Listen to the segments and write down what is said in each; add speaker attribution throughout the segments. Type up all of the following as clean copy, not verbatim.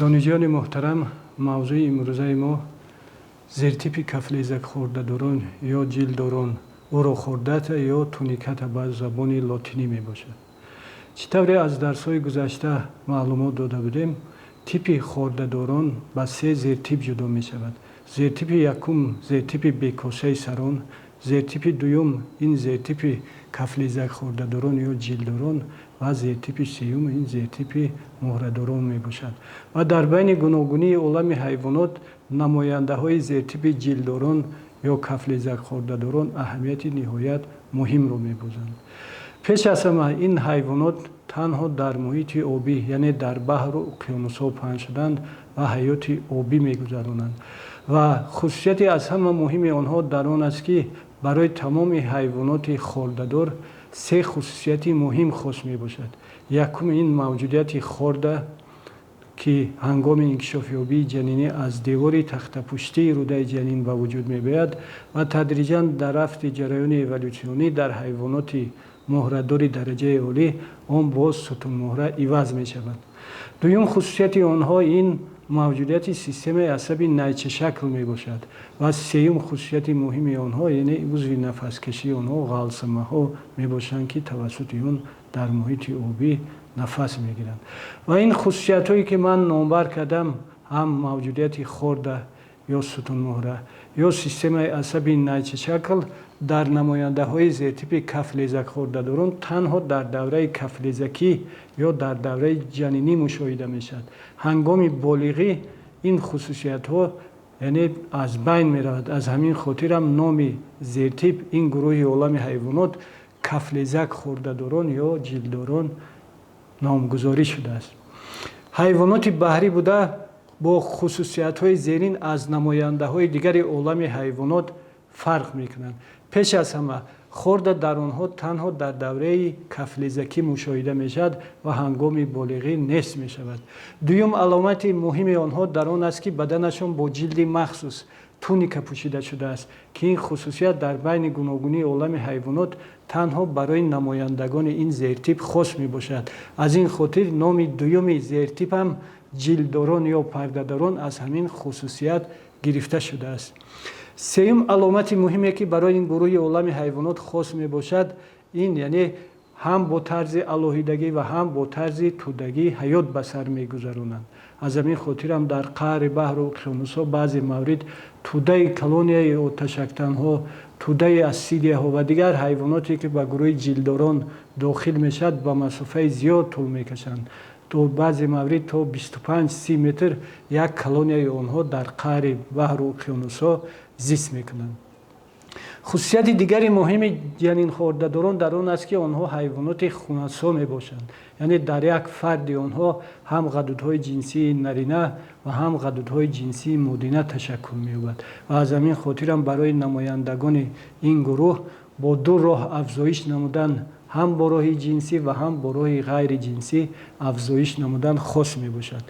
Speaker 1: Донишҷӯёни муҳтарам, мавзӯи имрӯзаи мо зертипи кафлезакхордадорон ё ҷилддорон, урохордата ё туниката ба забони лотинӣ мебошад. Чӣ тавре аз дарсҳои гузашта маълумот дода будем, типи хордадорон ба се зертип ҷудо мешавад. Зертипи якум зертипи бекосаи сарон, зертипи дуюм ин зертипи кафлезакхордадорон ё ҷилддорон ва зертипи сеюм ин зертипи муҳрадорон мебошад. Ва дар байни гуногунии олами ҳайвонот намояндаҳои зертипи ҷилддорон ё кафлезакхордадорон аҳамияти ниҳоят муҳимро мебозанд. Пеш аз ҳама ин ҳайвонот танҳо дар муҳити обӣ, яъне дар баҳру уқёнусҳо паҳн шуданд ва ҳаёти обӣ мегузаронанд. Ва хусусияти аз ҳама муҳими онҳо дар он аст, ки барои тамоми ҳайвоноти хордадор се хусусияти муҳим хос мебошад. Якум ин мавҷудияти хорда, ки ҳангоми инкишофёбии ҷанинӣ аз девори тахтапуштии рӯдаи ҷанин ба вуҷуд меояд ва тадриҷан дар рафти ҷараёни эволютсионӣ дар ҳайвоноти муҳрадори дараҷаи олӣ он боз сутунмуҳра иваз мешавад. Дуюм хусусияти онҳо ин мавҷудияти системаи асаби найчашакл мебошад ва сеюм хусусияти муҳими онҳо яъне узви нафаскашии онҳо ғалсамаҳо мебошанд, ки тавассути он дар муҳити обӣ нафас мегиранд. Ва ин хусусиятҳое ки ман номбар кардам, ҳам мавҷудияти хорда ё сутунмуҳра ё системаи асаби найчашакл дар намояндаҳои зертипи кафлезакхордадорон танҳо дар давраи кафлезакӣ ё дар давраи ҷанинӣ мушоҳида мешавад. Ҳангоми болиғӣ ин хусусиятҳо яъне аз байн меравад. Аз ҳамин хотирам номи зертип ин гурӯҳи олами ҳайвонот кафлезак хурдадорон ё ҷилддорон номгузорӣ шудааст. Ҳайвоноти баҳрӣ буда бо хусусиятҳои зерин аз намояндаҳои дигари олами ҳайвонот фарқ мекунанд. Пеш аз ҳама хорда дар онҳо танҳо дар давраи кафлезакӣ мушоҳида мешавад ва ҳангоми болиғӣ нест мешавад. Дуюм аломати муҳими онҳо дар он аст, ки баданашон бо ҷилди махсус туника пӯшида шудааст, ки ин хусусият дар байни гуногунии олами ҳайвонот танҳо барои намояндагони ин зертип хос мебошад. Аз ин хотир номи дуюми зертип ҳам ҷилддорон ё пардадорон аз ҳамин хусусият гирифта шудааст. Сеюм аломати муҳиме, ки барои ин гурӯҳи олами ҳайвонот хос мебошад, ин яъне ҳам бо тарзи алоҳидагӣ ва ҳам бо тарзи тӯдагӣ ҳаёт ба сар мегузаронанд. Аз ҳамин хотирам дар қаъри баҳру уқёнусҳо баъзе маврид тӯдаи колонияи оташактанҳо, тӯдаи ассидияҳо ва дигар ҳайвоноте, ки ба гурӯҳи ҷилддорон дохил мешавад, ба масофаи зиёд тӯл мекашанд. То баъзе маврид то 25-30 метр як колонияи онҳо дар қаъри баҳру уқёнусҳо зист мекунанд. Хусусияти дигари муҳими ҷанинхордадорон дар он аст, ки онҳо ҳайвоноти хунасо мебошанд. Яъне дар як фарди онҳо ҳам ғадудҳои ҷинсии нарина ва ҳам ғадудҳои ҷинсии модина ташаккул меёбад. Ва аз ҳамин хотирам барои намояндагони ин гурӯҳ бо ду роҳ афзоиш намудан, ҳам бо роҳи ҷинсӣ ва ҳам бо роҳи ғайриҷинсӣ афзоиш намудан хос мебошад.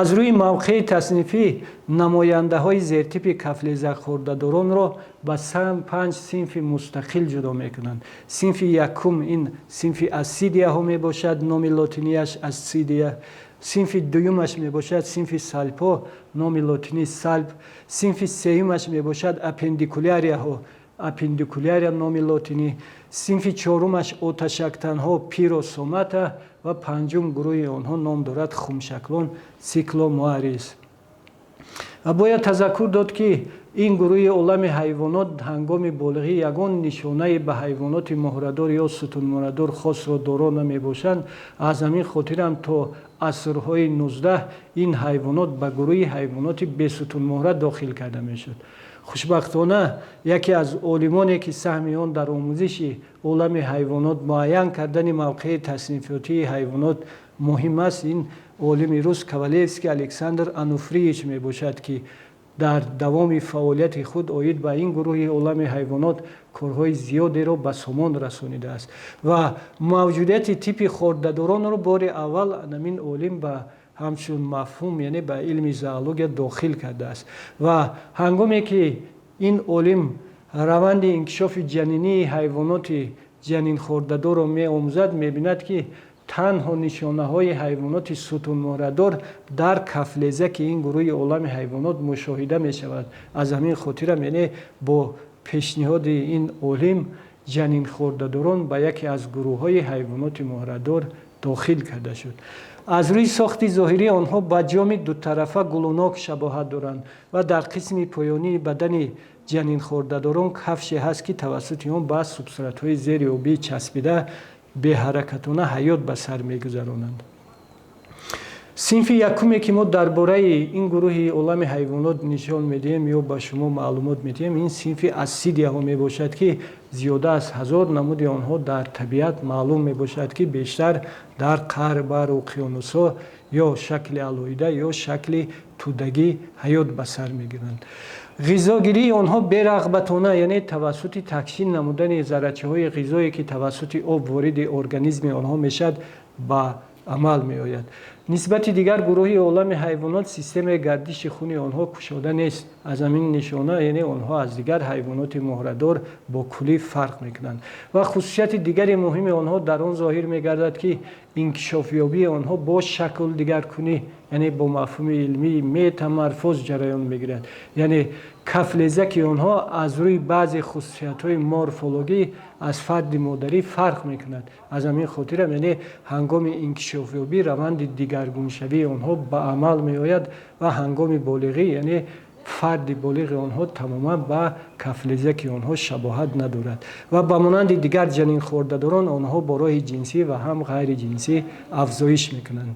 Speaker 1: Аз рӯи мавқеи таснифӣ намояндаҳои зертипи кафлезакхордадоронро ба панҷ синфи мустақил ҷудо мекунанд. Синфи якум ин синфи ассидияҳо мебошад, номи лотинияш ассидия. Синфи дуюмаш мебошад синфи салпо, номи лотинӣ салп. Синфи сеюмаш мебошад аппендикулярияҳо, аппендикулярия номи лотинӣ. Синфи чорумаш оташактанҳо, пиросомата, ва панҷум гурӯҳи онҳо ном дорад хумшаклон, цикломуарис. Ва бояд тазаккур дод, ки ин гурӯҳи олами ҳайвонот ҳангоми болиғӣ ягон нишонае ба ҳайвоноти муҳрадор ё сутунмуҳрадор хосро доро намебошанд. Аз ҳамин хотирам то асрҳои 19 ин ҳайвонот ба гурӯҳи ҳайвоноти бесутунмуҳра дохил карда мешуд. Хушбахтона яке аз олимоне, ки саҳми он дар омӯзиши олами ҳайвонот, муайян кардани мавқеи таснифотии ҳайвонот муҳим аст, ин олими рус Ковалевский Александр Ануфриевич мебошад, ки дар давоми фаъолияти худ оид ба ин гурӯҳи олами ҳайвонот корҳои зиёдеро ба сомон расонидааст ва мавҷудияти типи хордадоронро бори аввал ҳамин олим ба ҳамчун мафҳум, яъне ба илми зоология дохил кардааст. Ва ҳангоме ки ин олим раванди инкишофи ҷанинии ҳайвоноти ҷанинхордадорро меомӯзад, мебинад, ки Танҳо нишонаҳои ҳайвоноти сутунмуҳрадор дар кафлезаки ин гурӯҳи олами ҳайвонот мушоҳида мешавад. Аз ҳамин хотирам, яъне бо пешниҳоди ин олим ҷанинхӯрдадорон ба яке аз гурӯҳҳои ҳайвоноти муҳрадор дохил карда шуд. Аз рӯи сохти зоҳирӣ онҳо ба ҷоми дутарафа гулунок шабоҳат доранд ва дар қисми поёнии бадани ҷанинхӯрдадорон кафше ҳаст, ки тавассути он ба субстратҳои зери обӣ часпида беҳаракатона ҳаёт ба сар мегузаронанд. Синфи якуме, ки мо дар бораи ин гурӯҳи олами ҳайвонот нишон медиҳем ё ба шумо маълумот медиҳем, ин синфи ассидияҳо мебошад, ки зиёда аз 1000 намуди онҳо дар табиат маълум мебошад, ки бештар дар қаър баҳр, уқёнусҳо ё шакли алоҳида, ё шакли тӯдагӣ ҳаёт ба сар мегиранд. Ғизогирии онҳо берағбатона, яъне тавассути такшин намудани заррачаҳои ғизое, ки тавассути об вориди организми онҳо мешавад, ба амал меояд. Нисбати дигар гурӯҳи олами ҳайвонот системаи гардиши хуни онҳо кушода нест. Аз ҳамин нишона, яъне онҳо аз дигар ҳайвоноти муҳрадор бо куллӣ фарқ мекунанд. Ва хусусияти дигари муҳими онҳо дар он зоҳир мегардад, ки инкишофёбии онҳо бо шаклдигаркунӣ, яъне бо мафҳуми илмии метаморфоз ҷараён мегирад. Яъне кафлезаки онҳо аз рӯи баъзе хусусиятҳои морфологӣ аз фарди модарӣ фарқ мекунад. Аз ҳамин хотирам, яъне ҳангоми инкишофёбӣ раванди дигаргуншавии онҳо ба амал меояд ва ҳангоми болиғӣ, яъне фарди болиғи онҳо тамоман ба кафлезаки онҳо шабоҳат надорад. Ва ба монанди дигар ҷанинхӯрдадорон онҳо бо роҳи ҷинсӣ ва ҳам ғайриҷинсӣ афзоиш мекунанд.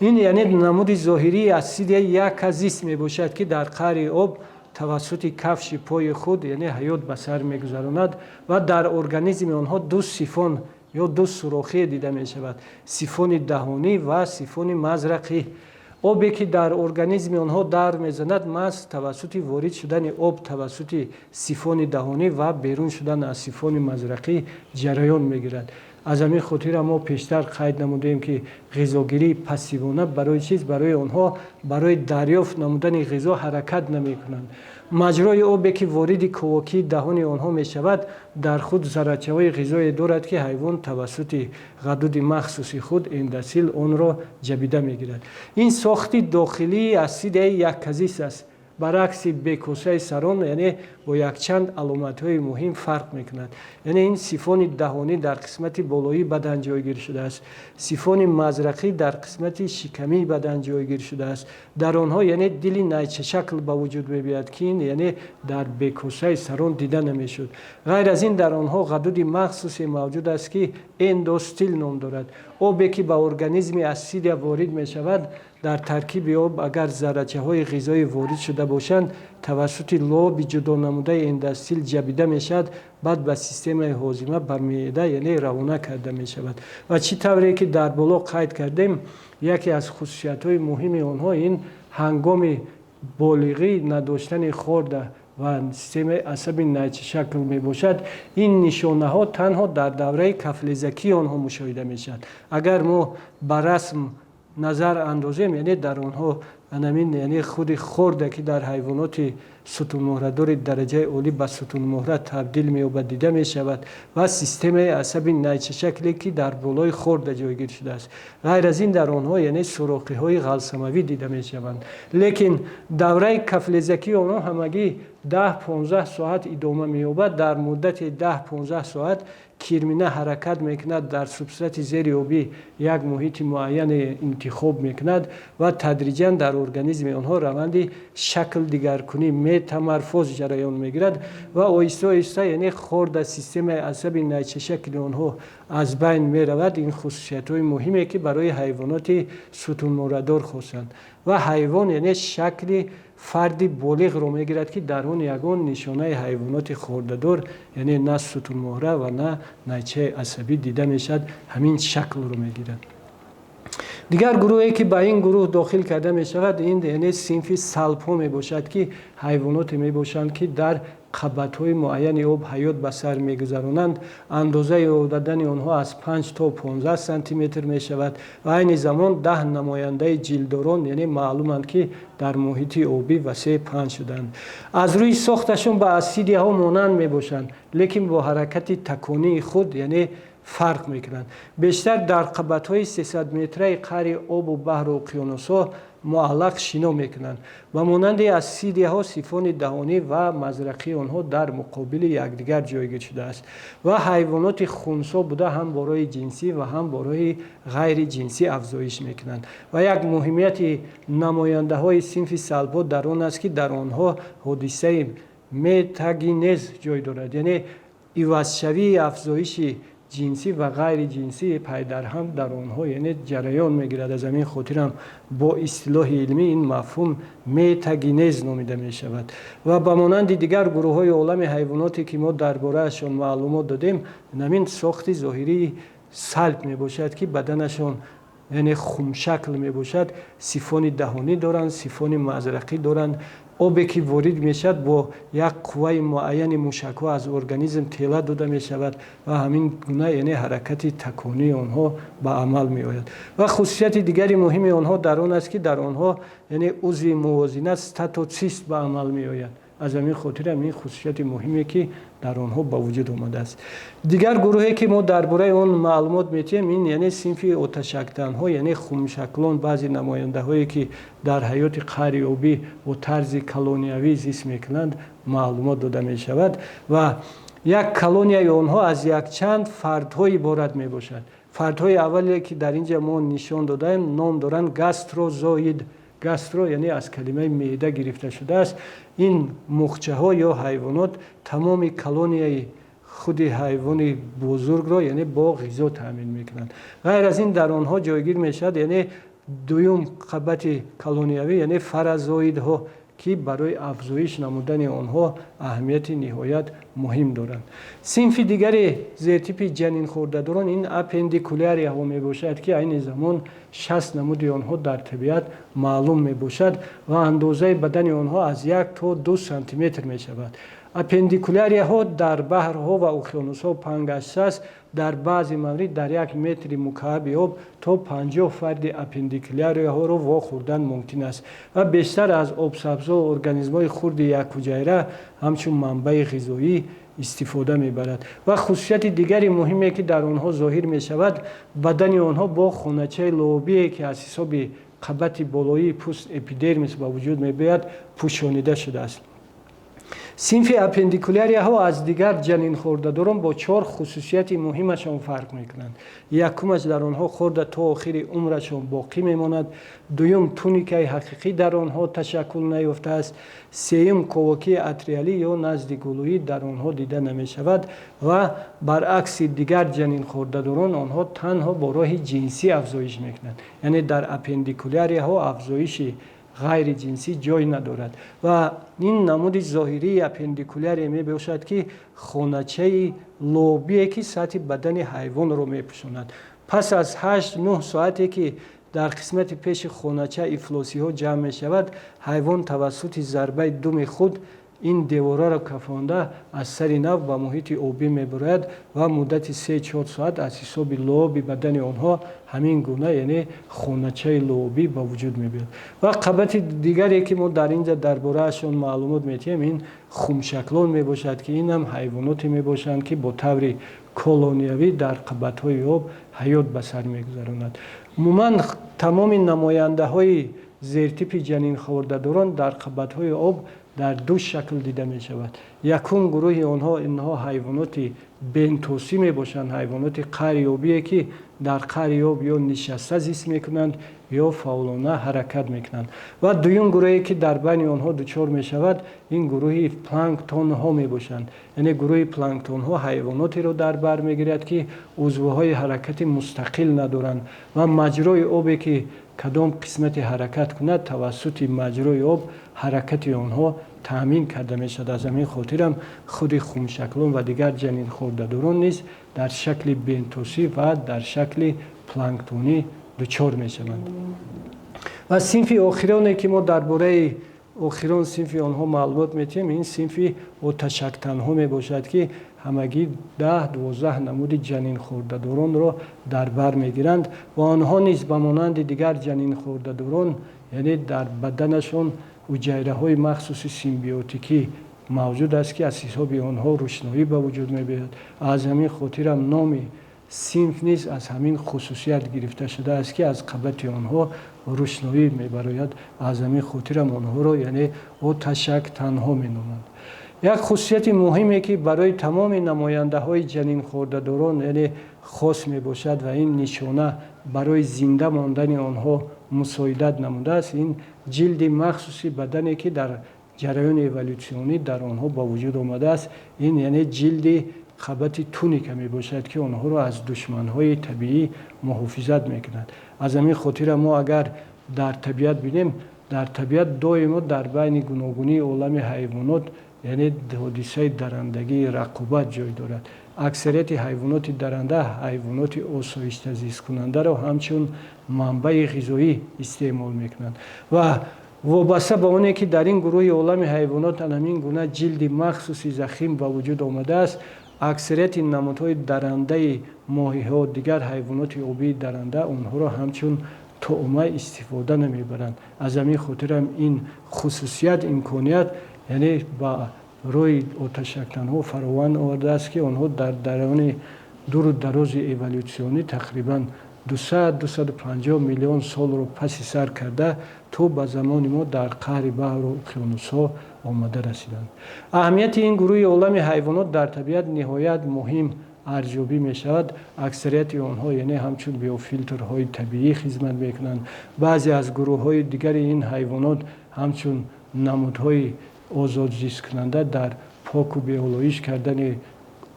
Speaker 1: Ин яъне намуди зоҳирии ассидия яказист мебошад, ки дар қаъри об тавассути кафши пои худ, яъне ҳаёт ба сар мегузаронад. Ва дар организми онҳо ду сифон ё ду сурохие дида мешавад: сифони даҳонӣ ва сифони мазрақӣ. Обе, ки дар организми онҳо дар мезанад, маҳз тавассути ворид шудани об тавассути сифони даҳонӣ ва берун шудан аз сифони мазрақӣ ҷараён мегирад. Аз ҳамин хотира мо пештар қайд намудем, ки ғизогирии пассивона барои чиз? Барои онҳо барои дарёфт намудани ғизо ҳаракат намекунанд. Маҷрои обе, ки вориди ковокии даҳони онҳо мешавад, дар худ заррачаҳои ғизое дорад, ки ҳайвон тавассути ғадуди махсуси худ эндостил онро ҷабида мегирад. Ин сохти дохилии ассидияи якказист аст. Баръакси бекосаи сарон, яъне бо якчанд аломатҳои муҳим фарқ мекунад. Яъне ин сифони даҳонӣ дар қисмати болоии бадан ҷойгир шудааст, сифони мазрақӣ дар қисмати шикамии бадан ҷойгир шудааст. Дар онҳо, яъне дили найчашакл ба вуҷуд мебиёяд, ки ин яъне дар бекосаи сарон дида намешуд. Ғайр аз ин, дар онҳо ғадуди махсусе мавҷуд аст, ки эндостил ном дорад. Обе, ки ба организми ассидия ворид мешавад, дар таркиби об агар заррачаҳои ғизоӣ ворид шуда бошанд, тавассути лоби ҷудонамудаи эндостил ҷабида мешавад, баъд ба системаи ҳозима, ба меъда, яъне равона карда мешавад. Ва чӣ тавре ки дар боло қайд кардем, яке аз хусусиятҳои муҳими онҳо ин ҳангоми болиғӣ надоштани хорда ва системаи асаби найчашакл мебошад. Ин нишонаҳо танҳо дар давраи кафлезакии онҳо мушоҳида мешавад. Агар мо ба расм назар андозем, яъне дар онҳо анамин, яъне худи хорда, ки дар ҳайвоноти сутунмуҳрадори дараҷаи олӣ ба сутунмуҳра табдил меёбад, дида мешавад ва системаи асаби найчашакле, ки дар болои хорда ҷойгир шудааст. Ғайр аз ин, дар онҳо яъне сурохиҳои ғалсамавӣ дида мешаванд. Лекин давраи кафлезакии онҳо ҳамагӣ 10-15 соат идома меёбад. Дар муддати 10-15 соат кирмина ҳаракат мекунад, дар субстрати зери обӣ як муҳити муайяне интихоб мекунад ва тадриҷан дар организми онҳо раванди шаклдигаркунӣ, метаморфоз ҷараён мегирад ва оҳиста оҳиста, яъне хорда, системаи асаби найчашакли онҳо аз байн меравад. Ин хусусиятҳои муҳиме, ки барои ҳайвоноти сутунмуҳрадор хосанд. Ва ҳайвон, яъне шакли фарди болиғро мегирад, ки дар он ягон нишонаи ҳайвоноти хордадор, яъне на сутунмуҳра ва на найчаи асабӣ дида мешавад, ҳамин шаклро мегирад. Дигар гурӯҳе, ки ба ин гурӯҳ дохил карда мешавад, ин яъне синфи салпҳо мебошад, ки ҳайвоноте мебошанд, ки дар қабатҳои муайяни об ҳаёт ба сар мегузаронанд. Андозаи бадани онҳо аз 5 то 15 сантиметр мешавад ва айни замон 10 намояндаи ҷилддорон, яъне маълуманд, ки дар муҳити обӣ васеъ паҳн шуданд. Аз рӯи сохташон ба ассидияҳо монанд мебошанд, лекин бо ҳаракати таконии худ, яъне фарқ мекунанд. Бештар дар қабатҳои 300-метраи қаъри обу баҳру уқёнусҳо муаллақ шино мекунанд. Ба монанди ассидияҳо, сифони даҳонӣ ва мазрақии онҳо дар муқобили якдигар ҷойгир шудааст ва ҳайвоноти хунсо буда, ҳам бо роҳи ҷинсӣ ва ҳам бо роҳи ғайриҷинсӣ афзоиш мекунанд. Ва як муҳимияти намояндаҳои синфи салпҳо дар он аст, ки дар онҳо ҳодисаи метагенез ҷой дорад, яъне ивазшавии афзоиши ҷинсӣ ва ғайриҷинсӣ пайдарҳам дар онҳо, яъне, ҷараён мегирад. Аз ҳамин хотирам бо истилоҳи илмӣ ин мафҳум метагенез номида мешавад. Ва ба монанди дигар гурӯҳҳои олами ҳайвоноте, ки мо дар бораашон маълумот додем, ҳамин сохти зоҳирии салп мебошад, ки баданашон, яъне, хумшакл мебошад, сифони даҳонӣ доранд, сифони мазрақӣ доранд. Обе ки ворид мешавад, бо як қувваи муайяни мушакҳо аз организм тела дода мешавад ва ҳамин гуна, яъне, ҳаракати таконии онҳо ба амал меояд. Ва хусусияти дигари муҳими онҳо дар он аст, ки дар онҳо, яъне, узви мувозинат, статоцист ба амал меояд. Аз ҳамин хотирам ин хусусияти муҳиме, ки дар онҳо ба вуҷуд омадааст. Дигар гурӯҳе, ки мо дар бораи он маълумот метиҳем, ин, яъне, синфи оташактанҳо, яъне хумшаклон. Баъзе намояндаҳое, ки дар ҳаёти қаъри обӣ бо тарзи колониявӣ зист мекунанд, маълумот дода мешавад. Ва як колонияи онҳо аз якчанд фардҳо иборат мебошад. Фардҳои аввале, ки дар ин ҷа мо нишон додаем, ном доранд гастрозоид. Гастро, яъне, аз калимаи меъда гирифта шудааст. Ин мухчаҳо ё ҳайвонот тамоми колонияи худи ҳайвони бузургро, яъне, бо ғизо таъмин мекунанд. Ғайр аз ин, дар онҳо ҷойгир мешавад, яъне, дуюм қабати колониявӣ, яъне фаразоидҳо, ки барои афзоиш намудани онҳо аҳамияти ниҳоят муҳим доранд. Синфи дигари зертипи ҷанинхӯрдадорон ин аппендикулярияҳо мебошад, ки айни замон 60 намуди онҳо дар табиат маълум мебошад ва андозаи бадани онҳо аз 1 то 2 сантиметр мешавад. Аппендикулярияҳо дар баҳрҳо ва уқёнусҳо паҳн гаштааст. Дар баъзе маврид дар 1 метри мукааби об то 50 фарди аппендикулярияҳоро вохӯрдан мумкин аст ва бештар аз обсабзҳо, организмҳои хурди якҳуҷайра ҳамчун манбаи ғизоӣ истифода мебарад. Ва хусусияти дигари муҳиме, ки дар онҳо зоҳир мешавад, бадани онҳо бо хоначаи лообие, ки аз ҳисоби қабати болоии пӯст, эпидермис, ба вуҷуд мебиёяд, пӯшонида шудааст. Синфи аппендикулярияҳо аз дигар ҷанинхӯрдадорон бо чор хусусияти муҳимашон фарқ мекунанд. Якумаш, дар онҳо хорда то охири умрашон боқӣ мемонад. Дуюм, туникаи ҳақиқӣ дар онҳо ташаккул наёфтааст. Сеюм, ковокии атриалӣ ё назди гулӯӣ дар онҳо дида намешавад. Ва баръакси дигар ҷанинхӯрдадорон, онҳо танҳо бо роҳи ҷинсӣ афзоиш мекунанд, яъне дар аппендикулярияҳо афзоиши ғайриҷинсӣ ҷой надорад. Ва ин намуди зоҳирии аппендикулярия мебошад, ки хоначаи лообие, ки сатҳи бадани ҳайвонро мепӯшонад. Пас аз 8-9 соате, ки дар қисмати пеши хонача ифлосиҳо ҷамъ мешавад, ҳайвон тавассути зарбаи думи худ ин девораро кафонда, аз сари нав ба муҳити обӣ мебарояд ва муддати 3-4 соат аз ҳисоби лооби бадани онҳо ҳамин гуна, яъне, хоначаи лообӣ ба вуҷуд мебиёд. Ва қабати дигаре, ки мо дар ин ҷа дар бораашон маълумот метиҳем, ин хумшаклон мебошад, ки инам ҳайвоноте мебошанд, ки бо таври колониявӣ дар қабатҳои об ҳаёт ба сар мегузаронад. Умуман, тамоми намояндаҳои зертипи ҷанинхӯрдадорон дар қабатҳои об дар ду шакл дида мешавад. Якум гурӯҳи онҳо, инҳо ҳайвоноти бентосӣ мебошанд, ҳайвоноти қаъри обие, ки дар қаъри об ё нишаста зист мекунанд, ё фаъолона ҳаракат мекунанд. Ва дуюм гурӯҳе, ки дар байни онҳо дучор мешавад, ин гурӯҳи планктонҳо мебошанд. Яъне гурӯҳи планктонҳо ҳайвонотеро дар бар мегирад, ки узвҳои ҳаракати мустақил надоранд ва маҷрои обе, ки кадом қисмате ҳаракат кунад, тавассути маҷрои об ҳаракати онҳо таъмин карда мешавад. Аз ҳамин хотирам худи хумшаклон ва дигар ҷанинхӯрдадорон низ дар шакли бентосӣ ва дар шакли планктонӣ дучор мешаванд. Ва синфи охироне, ки мо дар бораи охирон синфи онҳо маълумот метиҳем, ин синфи оташактанҳо мебошад, ки ҳамагӣ 10-12 намуди ҷанинхӯрдадоронро дар бар мегиранд. Ва онҳо низ ба монанди дигар ҷанинхӯрдадорон, яъне, дар баданашон ҳуҷайраҳои махсуси симбиотикӣ мавҷуд аст, ки аз ҳисоби онҳо рӯшноӣ ба вуҷуд мебиёяд. Аз ҳамин хотирам номи синф низ аз ҳамин хусусият гирифта шудааст, ки аз қабати онҳо рӯшноӣ мебарояд. Аз ҳамин хотирам онҳоро яъне оташактанҳо меноманд. Як хусусияти муҳиме, ки барои тамоми намояндаҳои ҷанинхӯрдадорон яъне хос мебошад ва ин нишона барои зинда мондани онҳо мусоидат намудааст, ин ҷилди махсуси бадане, ки дар ҷараёни эволютсионӣ дар онҳо ба вуҷуд омадааст. Ин яъне ҷилди қабати туника мебошад, ки онҳоро аз душманҳои табиӣ муҳофизат мекунад. Аз ҳамин хотира мо агар дар табиат бинем, дар табиат доимо дар байни гуногунии олами ҳайвонот яъне ҳодисаи дарандагии рақобат ҷой дорад. Аксарияти ҳайвоноти даранда ҳайвоноти осоиштазисткунандаро ҳамчун манбаи ғизоӣ истеъмол мекунанд ва вобаста ба оне, ки дар ин гурӯҳи олами ҳайвонот ҳамин гуна ҷилди махсуси захим ба вуҷуд омадааст, аксарияти намудҳои дарандаи моҳиҳо, дигар ҳайвоноти обии даранда онҳоро ҳамчун таъма истифода намебаранд. Аз ҳамин хотирам ин хусусият имконият яъне ба рӯи оташактанҳо фаровон овардааст, ки онҳо дар давраи дуру дарози эволютсионӣ тақрибан 200-250 миллион солро паси сар карда то ба замони мо дар қаъри баҳру уқёнусҳо омада расиданд. Аҳамияти ин гурӯҳи олами ҳайвонот дар табиат ниҳоят муҳим арзёбӣ мешавад. Аксарияти онҳо яъне ҳамчун биофилтрҳои табиӣ хизмат мекунанд. Баъзе аз гурӯҳҳои дигари ин ҳайвонот ҳамчун намудҳои озодзисткунанда дар поку беолоиш кардани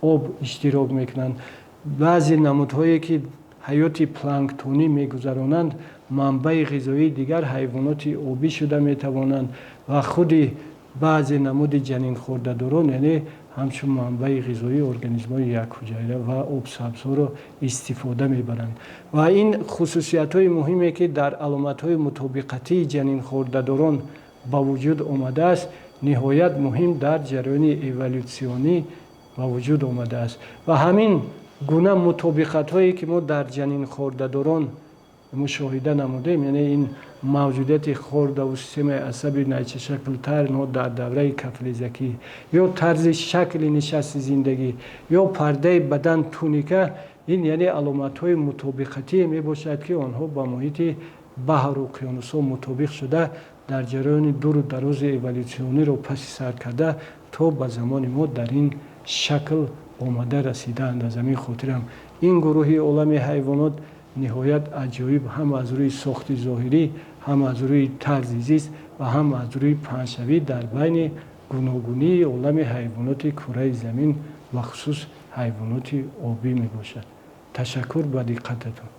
Speaker 1: об иштирок мекунанд. Баъзе намудҳое, ки ҳаёти планктонӣ мегузаронанд, манбаи ғизоии дигар ҳайвоноти обӣ шуда метавонанд ва худи баъзе намуди ҷанинхӯрдадорон яъне ҳамчун манбаи ғизоии организмҳои якҳуҷайра ва обсабзҳоро истифода мебаранд. Ва ин хусусиятҳои муҳиме, ки дар аломатҳои мутобиқатии ҷанинхӯрдадорон ба вуҷуд омадааст, ниҳоят муҳим дар ҷараёни эволютсионӣ ба вуҷуд омадааст. Ва ҳамин гуна мутобиқатҳое, ки мо дар ҷанинхӯрдадорон мушоҳида намудем, яъне ин мавҷудияти хордаву системаи асаби найчашакл танҳо дар давраи кафлезакӣ ё тарзи шакли нишасти зиндагӣ ё пардаи бадан туника, ин яъне аломатҳои мутобиқатие мебошад, ки онҳо ба муҳити баҳру уқёнусҳо мутобиқ шуда дар ҷараёни дуру дарози эволютсиониро паси сар карда то ба замони мо дар ин шакл омада расидаанд. Аз ҳамин хотирам ин гурӯҳи олами ҳайвонот ниҳоят аҷоиб ҳам аз рӯи сохти зоҳирӣ, ҳам аз рӯи тарзи зист ва ҳам аз рӯи паҳншавӣ дар байни гуногунии олами ҳайвоноти кураи замин, бахусус ҳайвоноти обӣ мебошад. Ташаккур ба диққататон.